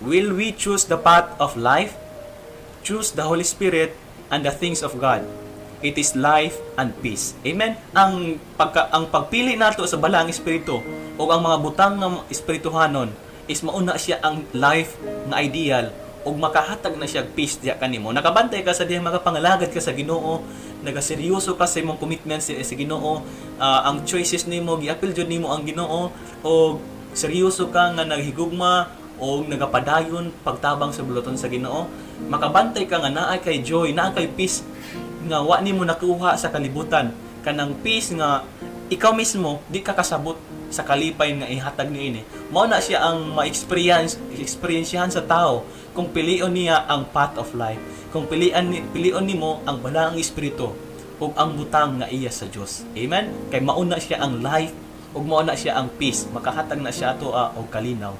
Will we choose the path of life? Choose the Holy Spirit and the things of God. It is life and peace. Amen. Ang pagpili nato sa Balaang Espiritu o ang mga butang nga espirituhanon is mauna siya ang life nga ideal ug makahatag na siya peace diya kanimo. Nakabantay ka sa diyang makapangalagad ka sa Ginoo, nagaseryoso ka sa imong commitment sa Ginoo, ang choices nimo giapil jud nimo ang Ginoo o seryoso ka nga naghigugma o nagapadayon pagtabang sa buluhaton sa Ginoo, makabantay ka nga naa kay joy, naa kay peace nga wa nimo nakuha sa kalibutan, kanang peace nga ikaw mismo di ka kasabot sa kalipay nga ihatag niini. Mao na siya ang ma-experience experiensyahan sa tao kung pilion niya ang path of life, kung pilion nimo ang Balaang Espiritu ug ang butang nga iya sa Dios. Amen. Kay mauna siya ang life ug mao na siya ang peace, makahatag na siya ato og kalinaw.